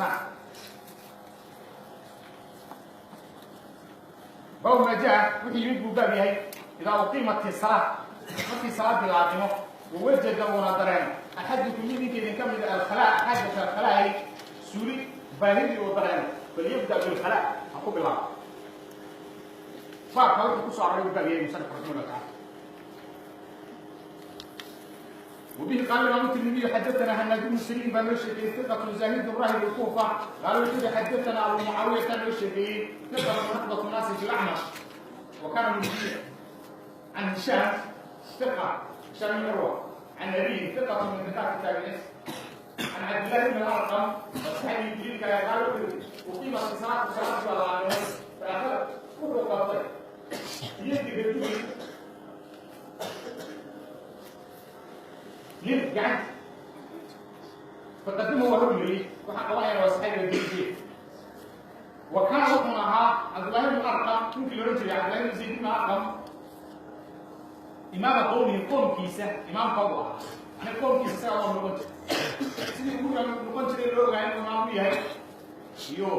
نعم. باب ما جاء wixii yimid buu baab yahay إذا أقيمت الصلاة, markii salaadii la aqimo, ووجد uuna dareemo, أحدكم mid ninka idin ka mid الخلاء, حاجة الخلاء, suuli baahidii uu dareemo, فليبدأ بالخلاء, ha ku bilaabo. Baabka wuxuu ku soo aroray buu baab yahay المصنف رحمه الله تعالى. وبه قال الإمام الترمذي: حدثنا هناد بن سري بن الشيخ, ثقة زاهد راهب الكوفة. قال وحده: حدثنا أبو معاوية الشيخي, ثقة نقضة الناس في الأعمش وكان من عن هشام, ثقة, هشام بن عروة, عن أبيه, ثقة من ثقات التابعين, عن عبد الله بن الأرقم وصحابي الجليل. قال: أقيمت الصلاة, صلاة الله, فأخذ كل قبضة بيد رجل nin gacanta, فقدمه waa hormariyey. Waxaa qabanayana waa saxaabiga jaliil. Wa kaana wuxuuna ahaa Cabdullahi bnu Arqam, ninkii la odhan jiray Cabdullahi bnu Zayd bnu Arqam, إمام قومه, qoomkiisa imaamka u ahaa. Yani qoomkiisa isagaa waa noqon jiray, sidii ugu noqon jiray loo ogaa inuu imaam u yahay iyo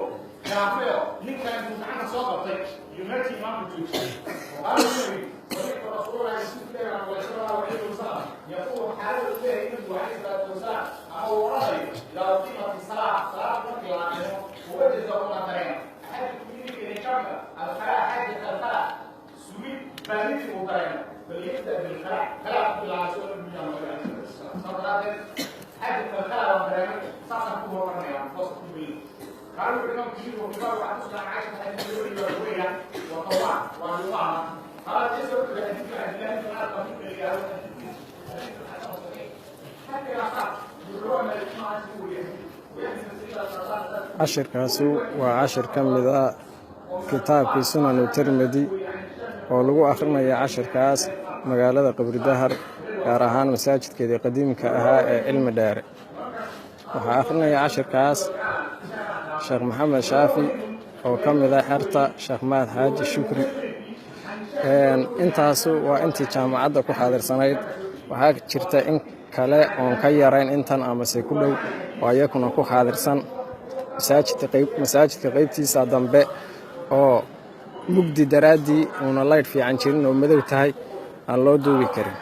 khilaafeyo. Nin kale intuu gacanta soo qabtay iyo meeshii imaamka joojiyey oo qaala, wuxuu yidhi: سمعت رسول الله, rasuulka Ilaahi صلى الله عليه وسلم, يقول, xaalada uu leeyahay nabigu عليه الصلاة والسلام ama uu oranayo: إذا أقيمت الصلاة, salaad markii la aqimo, ووجد una dareemo, أحدكم idinka idin ka mida, الخلاء, حاجة الخلاء, sugid baahidii uu dareemo, فليبدأ بالخلاء, خلاء ku bilaabay. Soo nabigu عليه الصلاة والسلام saa daraadeed حاجة الخلاء waan dareemay, saasaan ku horumarinaya, booska ku gelin. قالوا الإمام كبير وكبار وحدثنا عائشة حديث الرواية وطبعا وعن قال ليس حديث عبد الله بن أرقم حديث حسن صحيح حتى يقع بالرواية ما Cashirkaasu waa cashir ka mid ah kitaabkii Sunanu Tirmidi oo lagu akhrinayo cashirkaas magaalada Qabridahar, gaar ahaan masaajidkeedii qadiimka ahaa ee Cilmi Dheere. Waxaa akhrinaya cashirkaas Sheekh Maxamed Shaafi oo ka mid ah xerta Sheekh Mahad Xaaji Shukri. Intaasu waa intii jaamacadda ku xaadirsanayd. Waxaa jirta in kale oon ka yarayn intan amase ku dhow oo ayakuna ku xaadirsan masaajidka qaybtiisa dambe oo mugdi daraaddii uuna laydh fiican jirin oo madow tahay aan loo duubi karin.